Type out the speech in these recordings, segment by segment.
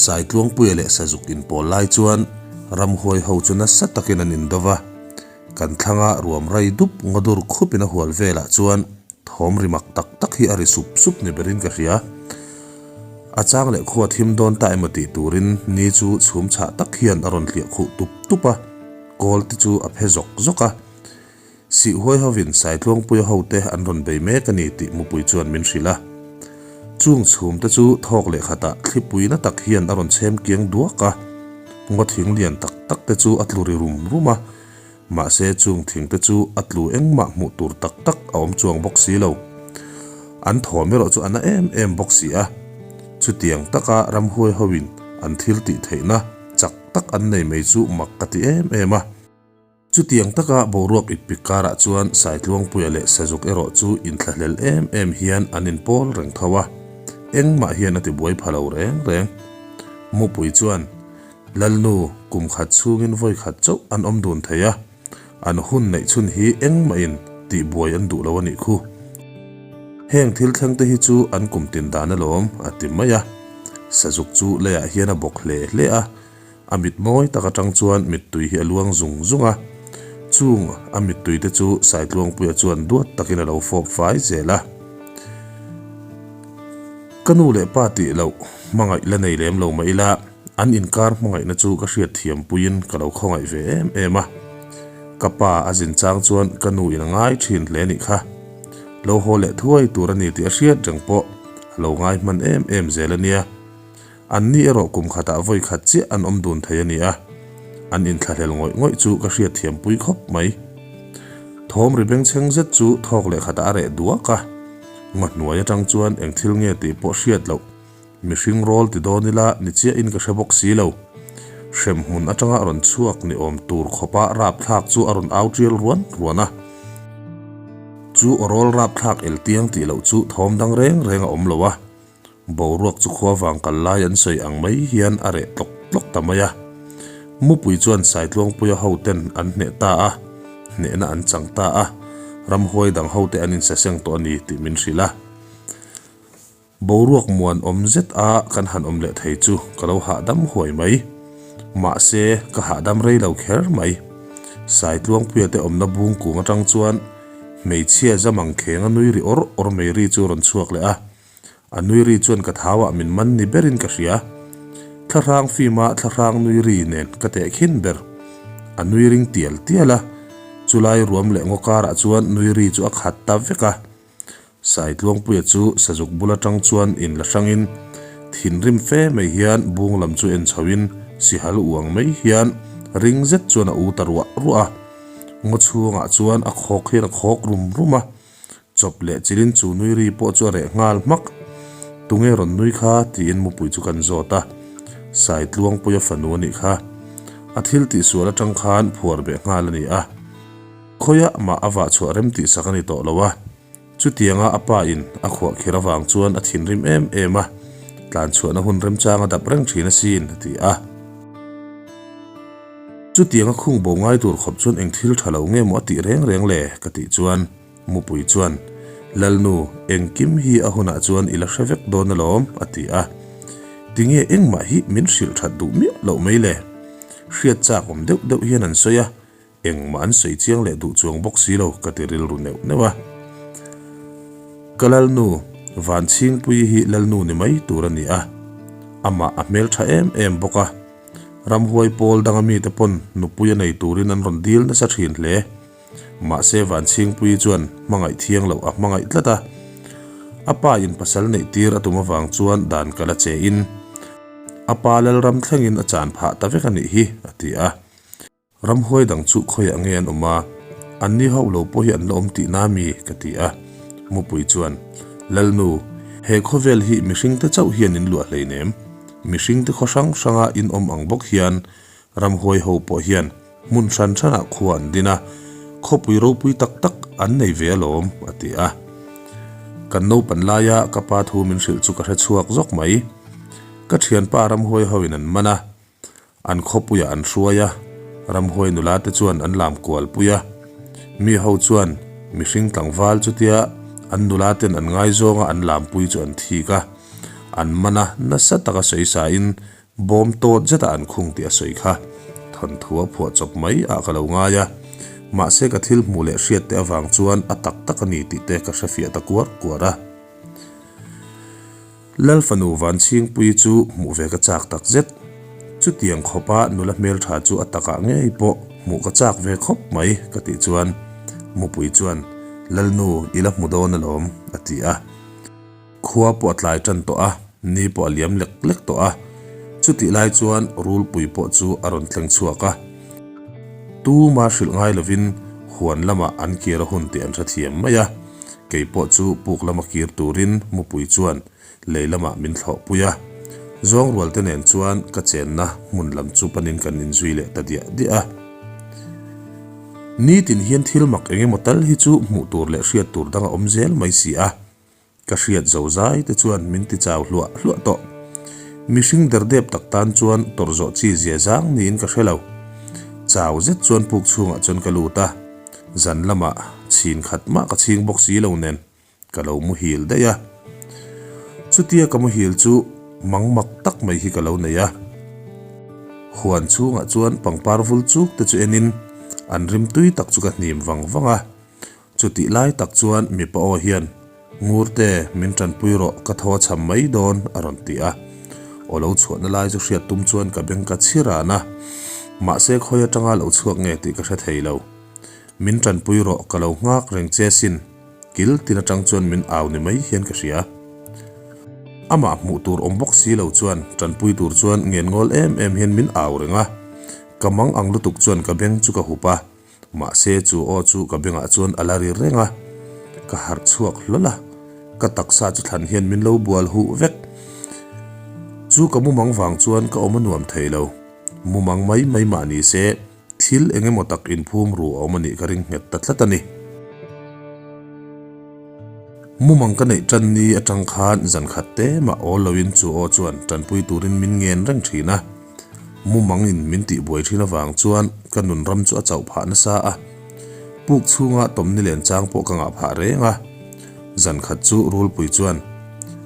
Saitluangpuia leh Sazuk inpawl lai chuan ramhuai ho chu nasa takin an indo va. Kan thlanga ruam rai dup ngawdur khupin a hual velah chuan thawm ri mak tak tak hi a ri sup sup ni berin ka hria. A chang leh khua thim dawn ta emaw tih turin ni chu chhum chhah tak hian a rawn hliah khuh tup tup a, kawl te chu a phe zawk zawk a. Sihhuai hovin Saitluangpuia hote an rawn bei mek a ni tih mupui chuan min hrilh a. Chung chhum te chu thawk leh khatah thlipui na tak hian a rawn chhem kiang duak a, ngaw thing lian tak tak te chu a tlu ri rum rum a, mahse chung thing te chu a tlu engmah hmuh tur tak tak a awm chuang bawk si lo. An thawm erawh chu a na em em bawk si a, chutiang taka ramhuai hoin an thil tih theihna chak tak an nei mai chu mak ka ti em em a. Chutiang taka boruak itpik karah chuan Saitluangpuia leh Sazuk erawh chu inthlahlel em em hian an inpawl reng tho a, engmah hian a tibuai pha lo reng reng. Mupui chuan, Lalnu, kum khat chhungin vawi khat chauh an awm dun thei a, an hun neih chhun hi engmahin tihbuai an duh lo a nih khu. Heng thil thleng te hi chu an kum tin dan alawm, a ti mai a. Sazuk chu leiah hian a bawk hle hle a. A mit mawi tak atang chuan mittui hi a luang zung zung a, chung a mittui te chu Saitluangpuia chuan duat takin a lo fawp fai zel a. Ka nu leh pa tih loh hmangaih la nei lem lo mah ila, an inkar hmangaihna chu ka hriat thiam puiin ka lo khawngaih ve em em a. Ka pa a zin chang chuan ka nu in a ngai thin hle nih kha. Lo haw leh thuai tur a ni tih a hriat reng pawh a lo ngai hman em em zel a nia. An ni erawh kum khatah vawi khat chiah an awm dun thei a ni a, an inthlahlel ngawih ngawih chu ka hriat thiam pui khawp mai. Thawm ri bengchheng zet chu thawk leh khatah a reh duak a, ngaw hnuai atang chuan eng thil nge tih pawh hriat loh, mihring rawl ti dawn ila ni chiahin ka hre bawk si lo. Hremhmun atanga rawn chhuak ni awm tur khawpa rapthlak chu a rawn au tial ruan ruan a. Chu aw rawl rapthlak eltiang tih loh chu thawm dang reng reng a awm lo a. Boruak chu khua vang kal lai an sawi ang mai hian a reh tlawk tlawk ta mai a. Mupui chuan Saitluangpuia hoten an hneh ta a, hnehna an chang ta a, ramhuai dang hote an insaseng tawh a ni tih min hrilh a. Boruak muan awm zet a kan han awm leh thei chu ka lo hahdam huai mai. Mahse, ka hahdam rei lo kher mai. Saitluangpuia te awmna bung kung atang chuan hmeichhia zamang kheng a nui ri awr awr mai ri chu a rawn chhuak leh a. A nui ri chuan ka thauah min man ni berin ka hria. Thlahrang fima thlahrang nui ri nen ka teh khin ber. A nui ring tial tial a, chulai ruam leh ngaw karah chuan nui ri chu a khat ta vek a. Saitluangpuia chu sazuk bul atang chuan in la hrangin thinrim fe mai hian bung lam chu en chhoin sihal uang mai hian ring zet chuan a u ta ruah ruah a. Ngaw chhungah chuan a khawk hian a khawk rum rum a. Chawp leh chilin chu nui ri pawh chu a reh nghal hmak. Tunge rawn nui kha? tiin mupui chu kan zawt a. Saitluangpuia fanu a nih kha. A thil tihsual atang khan phuar beh nghal a ni a. Khawiah mah a vah chhuah rem tihsak a ni tawh lo a. Chutianga a pa in a khuah khir avang chuan a thinrim em em a. Tlan chhuahna hun remchang a dap reng thin asin, a ti a. Chutianga khung bo ngai tur khawp chuan eng thil tha lo nge maw a tih reng reng le? ka tih chuan. Mupui chuan, Lalnu, engkim hi a hunah chuan i la hre vek dawn alawm, a ti a. Tinge engmah hi min hrilh that duh miah loh mai le? Hriat chak awm deuh deuh hian an sawi a, engmah an sawi chiang leh duh chuang bawk si lo ka ti rilru neuh neuh a. Ka Lalnu, Vanchhingpuii hi Lalnu ni mai tur a ni a, amah a hmeltha em em bawk a. Ramhuai pawl danga mite pawn nupui a nei turin an rawn dil nasa thin hle. Mahse Vanchhingpuii chuan hmangaih thiang loh a hmangaih tlat a. A pa in pasal neih tir a tum avang chuan dan ka la che in a pa Lalram thlengin a chan phah ta vek a nih hi, a ti a. Ramhuai dang chu khawiah nge an awm a, an ni hauh lo pawh hi an la awm tihna mi? ka ti a. Mupui chuan, Lalnu, he khawvel hi mihringte chauh hian in luah hleinem. Mihringte khaw hrang hranga in awm ang bawk hian Ramhuai ho pawh hian hmun hran hranah khua an din a, khawpui ropui tak tak an nei ve alawm, a ti a. Kan naupan laia ka pa thu min hrilh chu ka hre chhuak zawk mai. Ka thianpa ramhuai hoin an man a, an khawpuiah an hruai a, ramhuai nula te chuan an lam kual pui a. Mi ho chuan mihring tlangval chutia an nula ten an ngaizawnga an lampui chu an thik a, an man a, nasa taka sawisain. Bawm tawt zetah an khung tih a sawi kha. Thawnthu a phuah chawp mai ah ka lo ngai a. Mahse ka thil hmuh leh hriat te avang chuan a tak tak a ni tih te ka hrefiah ta kuar kuar a. Lal fanu Vanchhingpuii chu hmuh ve ka chak tak zet. Chutiang khawpa nula hmeltha chu a takah ngei pawh hmuh ka chak ve khawp mai ka tih chuan Mupui chuan Lalnu i la hmu dawn alawm a ti a. Khua pawh a tlai tan tawh a, ni pawh a liam lek lek tawh a. Chutih lai chuan rulpui pawh chu a rawn thleng chhuak a. Tuma hrilh ngai lovin huan lamah an kir a hun tih an hrethiam mai a. Kei pawh chu puk lama kir turin mupui chuan lei lamah min thlawhpui a. Zawngrualte nen chuan ka chenna hmun lam chu panin kan inzui leh ta diah diah a. Nitin hian thil mak eng emaw tal hi chu hmuh tur leh hriat tur dang a awm zel mai si a. Ka hriat zo zai te chuan min ti chau hluah hluah tawh. Mihring derdep tak tan chuan tawrh zawh chi zia zang niin ka hre lo. Chau zet chuan puk chhungah chuan ka lut a, zan lamah chhin khat mah ka chhing bawk si lo nen ka lo muhil daih a. Chutia ka muhil chu mang mak tak mai hi ka lo nei a. Huan chhungah chuan pangpar vul chuk te chu enin an rimtui tak chu ka hnim vang vang a. Chutih lai tak chuan mipa aw hian, Ngurte, min tanpui rawh, ka thaw a cham mai dawn, a rawn ti a. Aw lo chhuahna lai chu hriat tum chuan ka beng ka chhi ran a. Mahse khawi atanga lo chhuak nge tih ka hre thei lo. Min tanpui rawh, ka lo nghak reng che sin, kil tin atang chuan min au ni mai hian ka hria. Amah hmuh tur awm bawk si lo chuan tanpui tur chuan ngenngawl em em hian min au reng a. Ka mang ang lutuk chuan ka beng chu ka hup a. Mahse chu aw chu ka bengah chuan a la ri reng a, ka harh chhuak hlawl a, ka taksa chu thlan hian min lo bual huh vek. Chu ka mumang vang chuan ka awm a nuam thei lo. Mumang mai mai mah ni se, thil eng emaw tak inphum ru a awm a nih ka ring nghet ta tlat a ni. Mumang ka neih tan ni atang khan zan khat te mah awl loin chu aw chuan tanpui turin min ngen reng thin a. Mumangin min tihbuai thin avang chuan ka nun ram chu a chauh phah nasa a, puk chhunga tawmni len chang pawh ka ngah phah reng a. Zan khat chu Rulpui chuan,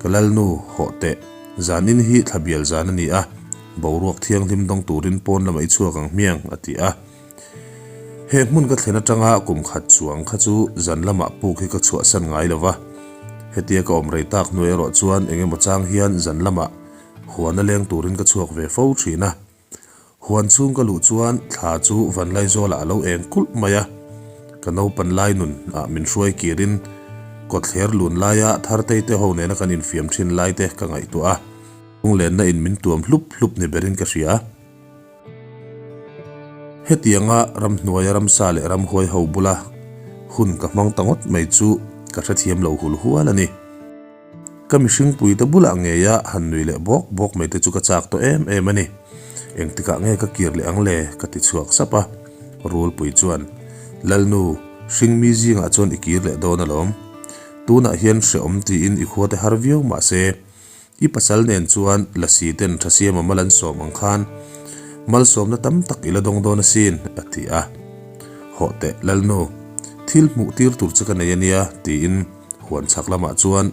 Ka Lalnu, hawh teh, zanin hi thla bial zan a ni a, boruak thianghlim dawng turin pawn lamah i chhuak ang hmiang, a ti a. He hmun ka thlen atanga kum khat chuang kha chu zan lamah puk hi ka chhuahsan ngai lo va, hetia ka awm rei tak hnu erawh chuan eng emaw chang hian zan lamah Huan a leng turin ka chhuak ve fo thin a. Huan chhung ka luh chuan thla chu Vanlaizawlah a lo eng kulh mai a. Ka naupan lai nun ah min hruai kirin kawtthler lun laia Thartei te ho nena kan infiam thin lai te ka ngaihtuah a. Lunglenna in min tuam hlup hlup ni berin ka hria. Hetianga ramhnuaia ramsa leh ramhuai ho bula hun ka hmang ta ngawt mai chu ka hrethiam lo hul hual a ni. Ka mihringpui te bulah ngeia han nui leh bawk bawk mai te chu ka chak tawh em em a ni. Engtikah nge ka kir leh ang le? ka ti chhuak sap a. Rulpui chuan, Lalnu, hringmi zingah chuan i kir leh dawn alawm. Tunah hian hreawm tiin i khua te har viau mah se, i pasal nen chuan lasi ten Thasiama mal an sawm ang khan malsawmna tam tak i la dawng dawn asin, a ti a. Hawh teh, Lalnu, thil hmuh tir tur che ka nei a nia, tiin Huan chhak lamah chuan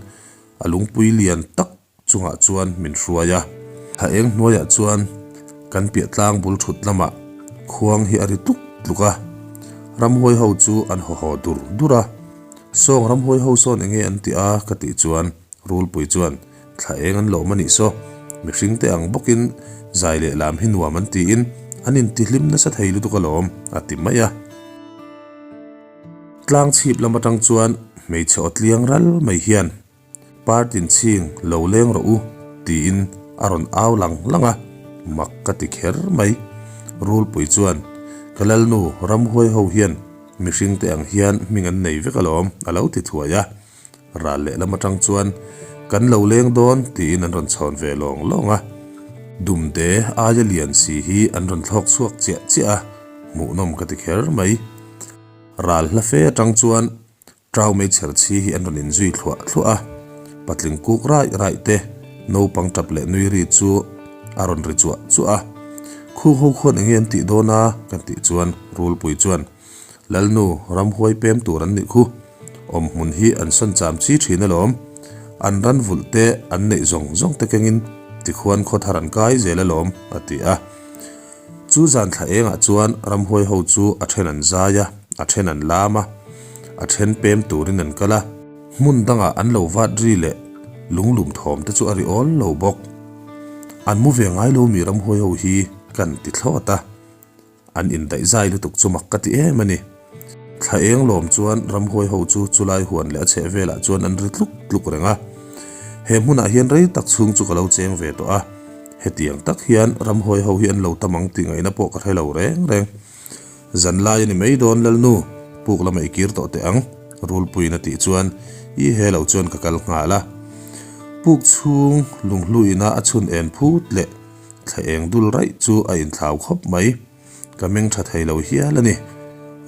a lungpui lian tak chungah chuan min hruai a. Thla eng hnuaiah chuan kan piah tlang bul thut lamah khuang hi a ri tluk tluk a. Ramhuai ho chu an haw haw dur dur a. Sawng ramhuai ho sawn enge an tih a ka tih chuan Rulpui chuan thla eng an lawm a nih saw. Mihring te ang bawkin zai leh lam hi nuam an tiin an intihlim nasa thei lutuk alawm a ti mai a. Tlang chhip lam atang chuan hmeichhe aw tliang ral mai hian, Partin chhing lo leng rawh u, tiin a rawn au lang lang a, mak ka ti kher mai. Rulpui chuan, Ka Lalnu, ramhuai ho hian mihring te ang hian hming an nei vek alawm, a lo ti thuai a. Ral lehlam atang chuan, Kan lo leng dawn, tiin an rawn chhawn ve lawng lawng a. Dumte aia lian si hi an rawn thlawk chhuak chiah chiah a, hmuhnawm ka ti kher mai. Ral hla fe atang chuan Trau meichher chhi hi an rawn inzui thluah thluah a, patling kuk raih raih te naupang tap leh nui ri chu a rawn ri chuah chuah a. Khung ho khuan enge an tih dawn a kan tih chuan Rulpui chuan Lalnu ramhuai pem tur an nih khu, awmhmun hi an sawn cham chi thin alawm, an ran vulh te an neih zawng zawng te kengin Tikhuan khaw thar an kai zel alawm, a ti a. Chu zan thla engah chuan ramhuai ho chu a then an zai a, a then an lam a, a then pem turin an kal a. Hmun dangah an lo vat ri leh lunglum thawm te chu a ri awl lo bawk. An mu ve ngai lo mi ramhuai ho hi kan ti thlawt a. An indaih zai lutuk chu mak ka ti em a ni. Thla eng lawm chuan ramhuai ho chu chulai huan leh a chheh velah chuan an ri tluk tluk reng a. He hmunah hian rei tak chhung chu ka lo cheng ve tawh a. Hetiang tak hian ramhuai ho hi an lo tam ang tih ngaihna pawh ka hre lo reng reng. Zanlai a ni mai dawn Lalnu, puk lama i kir tawh teh ang, Rulpuiin a tih chuan i he lo chuan ka kal nghal a. Puk chhung lunghluina a chhun en phut leh Thla eng dul raih chu a inthlau khawp mai. Ka meng tha thei lo hial a ni.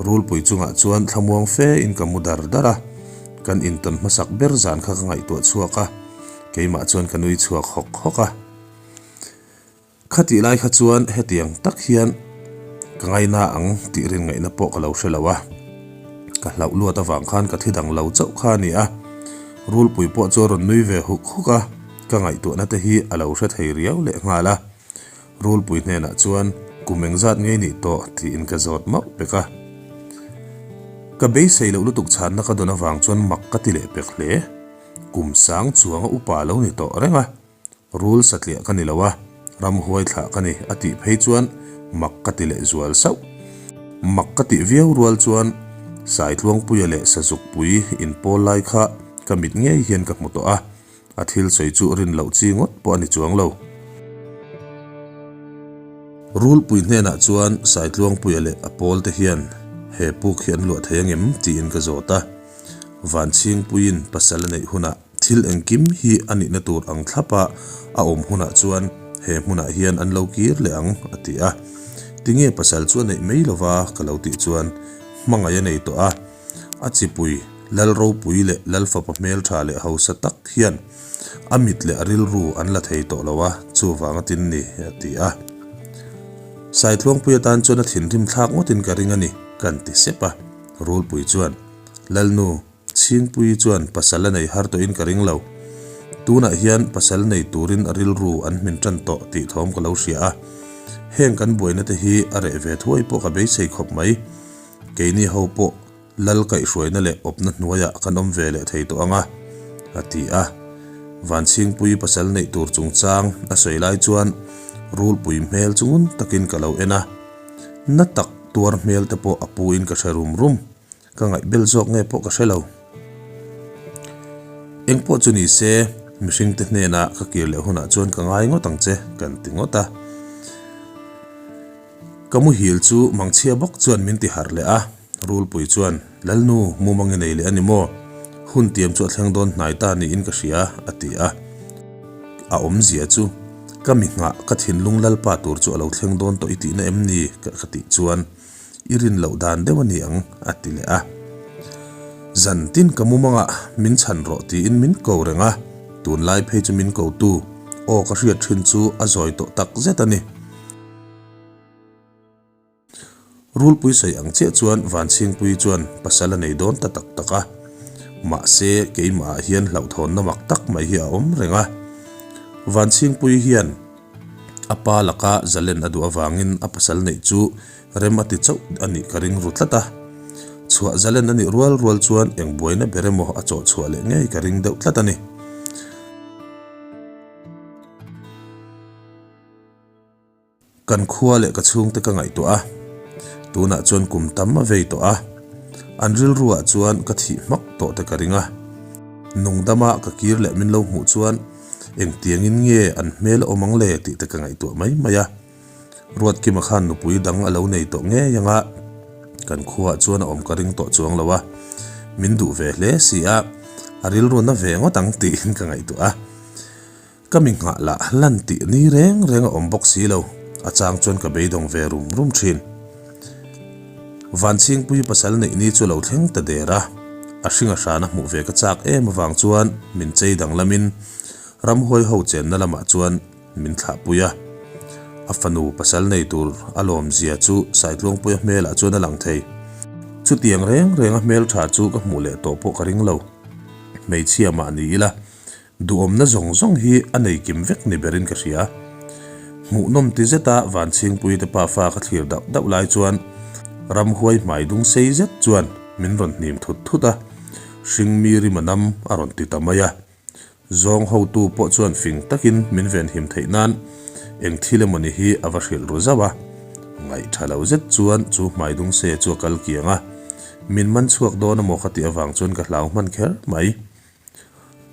Rulpui chungah chuan thlamuang fe in ka mu dar dar a. Kan intawn hmasak ber zan kha ka ngaihtuah chhuak a, keimah chuan ka nui chhuak hawk hawk a. Khatih lai kha chuan hetiang tak hian ka ngaina ang tih rin ngaihna pawh ka lo hre lo a. Ka hlauh luat avang khan ka thi dang lo chauh kha a ni a. Rulpui pawh chu a rawn nui ve huk huk a. Ka ngaihtuahna te hi a lo hre thei riau leh nghal a, Rulpui hnenah chuan kum engzat ngei nih tawh tiin ka zawt mauh pek a. Ka beisei loh lutuk chhanna ka dawn avang chuan mak ka ti leh pek hle. Kum sang chuanga upa lo ni tawh reng a, Rul satliah ka ni lo a, ramhuai thlah ka ni a tih phei chuan mak ka ti leh zual sauh. Mak ka tih viau rual chuan Saitluangpuia leh Sazukpui inpawl lai kha ka mit ngei hian ka hmu tawh a, A thil sawi chu rin loh chi ngawt pawh a ni chuang lo. Rulpui hnenah chuan Saitluangpuia leh a pawl te hian he puk hi an luah thei angem tiin ka zawt a. Vanchhingpuiin pasal a neih hunah thil engkim hi a nihna tur ang thlapa a awm hunah chuan he hmunah hian an lo kir leh ang a ti a. Tinge pasal chu a neih mai lova ka lo tih chuan hmangaih a nei tawh a. A chipui, Lal ropui leh Lal fapa hmeltha leh hausa tak hian a mit leh a rilru an la thei tawh lo a, chuvang a tin ni, a ti a. Saitluangpui atan chuan a thinrim thlak ngawtin ka ring a ni, kan ti sep a. Rulpui chuan, Lalnu, Chhingpuii chuan pasal a nei har tawhin ka ring lo. Tunah hian pasal nei turin a rilru an hmin tan tawh tih thawm ka lo hria a. Heng kan buaina te hi a reh ve thuai pawh ka beisei khawp mai. Keini ho pawh Lal kaihhruaina leh awpna hnuaiah kan awm ve leh thei tawh ang a, a ti a. Vanchhingpui pasal neih tur chungchang a sawi lai chuan Rulpui hmel chu ngun takin ka lo en a. Na tak tuar hmel te pawh a pu in ka hre rum rum. Ka ngaihbel zawk nge pawh ka hre lo. Engpawh chu ni se, mihringte hnenah ka kir leh hunah chuan ka ngai ngawt ang che, kan ti ngawt a. Ka muhil chu mangchhia bawk chuan min ti harh leh a, Rulpui chuan, Lalnu, mumang i nei leh a ni maw? Hun tiam chu a thleng dawn hnai ta niin ka hria, a ti a. A awmzia chu, Ka mi nghah, ka thinlung Lalpa tur chu a lo thleng dawn tawh i tihna em ni? ka tih chuan, I rin loh dan deuh a ni ang, a ti leh a. Zan tin ka mumangah min chhan rawh tiin min ko reng a, tunlai phei chu min kotu aw ka hriat thin chu a zawi tawh tak zet a ni. Rulpui sawi ang chiah chuan Vanchhingpui chuan pasal a nei dawn ta tak tak a. Mahse, keimahah hian hlauhthawnna mak tak mai hi a awm reng a. Vanchhingpui hian a pa laka zalen a duh avangin a pasal neih chu rem a ti chauh a nih ka ring ru tlat a. Chhuah zalen a nih rual rual chuan eng buaina ber emaw a chawh chhuah leh ngei ka ring deuh tlat a ni. Kan khua leh ka chhungte ka ngaihtuah a, tunah chuan kum tam a vei tawh a, an rilruah chuan ka thih hmak tawh te ka ring a. Nungdama ka kir leh min lo hmuh chuan engtiangin nge an hmel a awm ang le tih te ka ngaihtuah mai mai a. Ruatkima khan nupui dang a lo nei tawh ngei ang a, kan khuaah chuan a awm ka ring tawh chuang lo a, min duh ve hle si a, a rilru na ve ngawt ang tiin ka ngaihtuah a. Ka mi nghah lah lan tih ni reng reng a awm bawk si lo, a chang chuan ka beidawng ve rum rum thin. Vanchhingpui pasal neih ni chu lo thleng ta der a, a hring a hrana hmuh ve ka chak em avang chuan min chei danglamin ramhuai ho chenna lamah chuan min thlahpui a. A fanu pasal nei tur a lawmzia chu Saitluangpuia hmelah chuan a lang thei. Chutiang reng renga hmeltha chu ka hmuh leh tawh pawh ka ring lo. Hmeichhia mah ni ila. Duhawmna zawng zawng hi a nei kim vek ni berin ka hria. Hmuhnawm ti zeta Vanchhingpui te pafa ka thlir dauh dauh lai chuan ramhuai hmai dung sei zet chuan min rawn hnim thut thut a, hringmi rima nam a rawn ti ta mai a. Zawng hotu pawh chuan fing takin min venhim theih nan eng thil emawni hi a va hrilh ru zauh a. Ngaih tha lo zet chuan chu hmai dung se chu a kal kiang a, min man chhuak dawn amaw ka tih avang chuan ka hlau hman kher mai.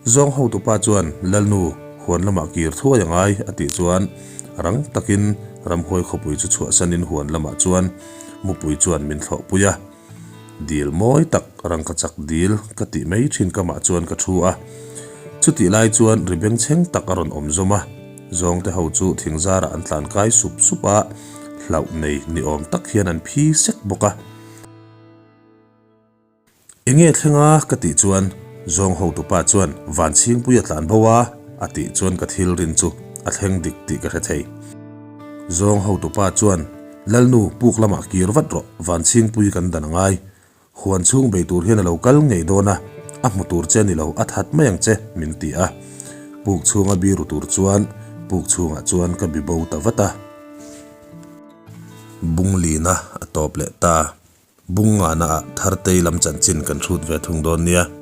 Zawng hotupa chuan Lalnu huan lamah kir thuai a ngai a tih chuan rang takin ramhuai khawpui chu chhuahsanin huan lamah chuan mupui chuan min thlawhpui a. Dil mawi tak rangkachak dil ka tih mai thin kamah chuan ka thu a. Chutih lai chuan ri bengchheng tak a rawn awm zawm a, zawngte ho chu thingzarah an tlan kai sup sup a, hlauh nei ni awm tak hian an phi sek bawk a. Enge thleng a? ka tih chuan zawng hotupa chuan Vanchhingpui a tlan bo a a tih chuan ka thil rin chu a thleng dik tih ka hre thei. Zawng hotupa chuan Lalnu, puk lamah kir vat rawh, Vanchhingpui kan dan a ngai. Huan chhung bei tur hian a lo kal ngei dawn a, a hmu tur che a ni lo, a that mai ang che, min ti a. Puk chhunga biru tur chuan puk chhungah chuan ka bi bo ta vat a. Bunglina a tawp leh ta. Bungngahnaah Thartei lam chanchin kan hrut ve thung dawn nia.